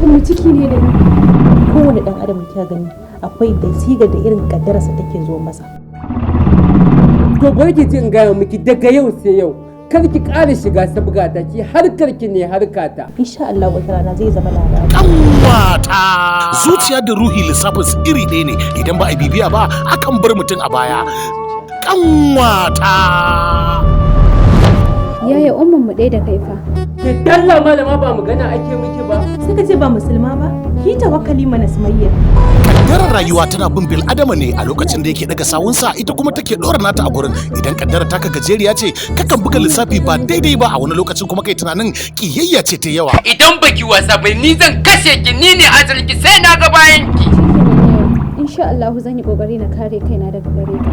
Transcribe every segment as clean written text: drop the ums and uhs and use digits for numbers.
Umma, ciki ne da ni. Kowane dan adam da kika gani akwai da sigar da irin kaddararsa take zo masa. To, bari ki ji in gaya miki, daga yau sai yau kar ki ƙara shiga sabgata, ki harkar ki ne harkata. Insha Allah wata rana zai zama labari. Kanwata. Zuciya da ruhi lissafin su iri ɗaya ne, idan ba a bibiya ba akan bar mutum a baya. Kanwata. Yaya, umman mu ɗaya da kai fa. Ke dalla malama, ba magana ake miki ba. Sai ka ce ba musulma ba. Ki tawakkali mana, Sumayya. Kaddarar rayuwa tana bin bil adama ne a lokacin da yake daga sawunsa, ita kuma take dora nata a gurin. Idan kaddara taka gajeriya ce, kakan buga lissafi ba daidai ba a wani lokacin, kuma kai tunanin kiyayya ce ta yawa. Idan baki wasa ba ni zan kashe ki, ni ne ajalki, sai na ga bayan ki. Shikenan yaya. Insha Allah zan yi kokari na kare kaina daga gare ka.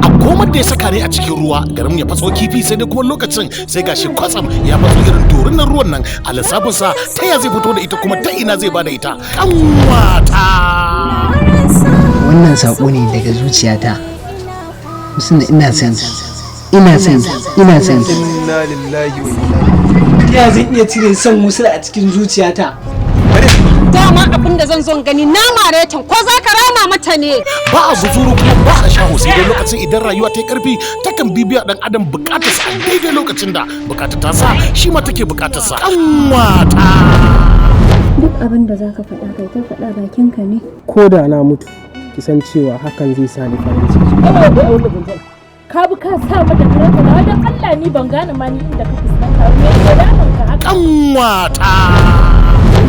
A komar da ya saka ne a cikin ruwa garin ya fatso kifi, sai dai kuma lokacin sai gashi kwatsam ya fatso irin dorinan ruwan nan. A lissafinsa ta ya zai fito da ita, kuma ta ina zai bada ita? Kanwata. Wannan saƙo ne daga zuciyata. Musamman ina son ki, ina son ki, ina son ki. Inna lillahi wa inna ilaihi. Ya zan iya cire son Musul a cikin zuciyata? Dama abin da zan zo gani na maretan ko za ka rama mata ne. Ba a buzuru kuma ba a shaho, sai dai lokacin idan rayuwa ta yi karfi takan bibiya dan adam bukatarsa a daidai lokacin da bukatar ta sa shi ma take bukatarsa. Kanwata. Duk abin da za ka faɗa kai ta faɗa, bakinka ne. Ko da na mutu, ki san cewa hakan zai sa ni farin ciki. Ka bi ka sa mata karanta na don Allah, ni ban gane ma ni inda ka fuskanta me ke damun ka haka. Kanwata.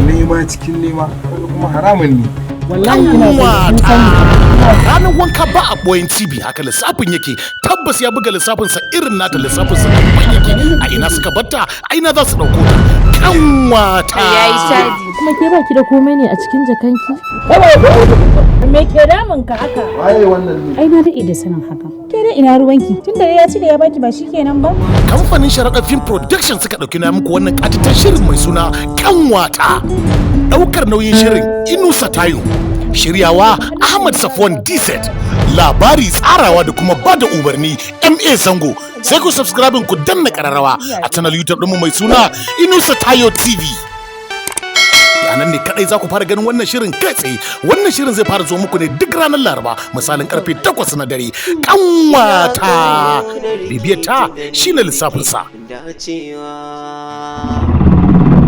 Nema cikin nema wani kuma haramun ne. Wallahi ina son ki Kanwata. san. Ranar wanka ba a boyen cibi, haka lissafin yake. Tabbas ya buga lissafinsa irin nata, lissafinsa daban yake. A ina suka batta, a ina za su ɗauko ta? Kanwata. Yayi shadi. Kuma ke baki da komai ne a cikin jakanki? Me ke damun ka haka? Waye wannan ne? Ai na daɗe da sanin haka. Ke dai ina ruwanki? Tunda ya ci da ya baki ba shikenan ba. Kamfanin Sharaɗa Film Production suka ɗauki na muku wannan ƙatatar shirin mai suna Kanwata. Ɗaukar nauyin shirin Inusa Tayo, shiryawa Ahmad Safwan Dset, labari, tsarawa da kuma ba da umarni MA Zango. Sai ku subscribe ku danna ƙararrawa a channel YouTube ɗinmu mai suna Inusa Tayo TV. A nan ne kadai za ku fara ganin wannan shirin kai tsaye. Wannan shirin zai fara zo muku ne duk ranar Laraba misalin karfe 8 na dare. Kanwata, bibiyar ta shine lissafin sa. Dacewa.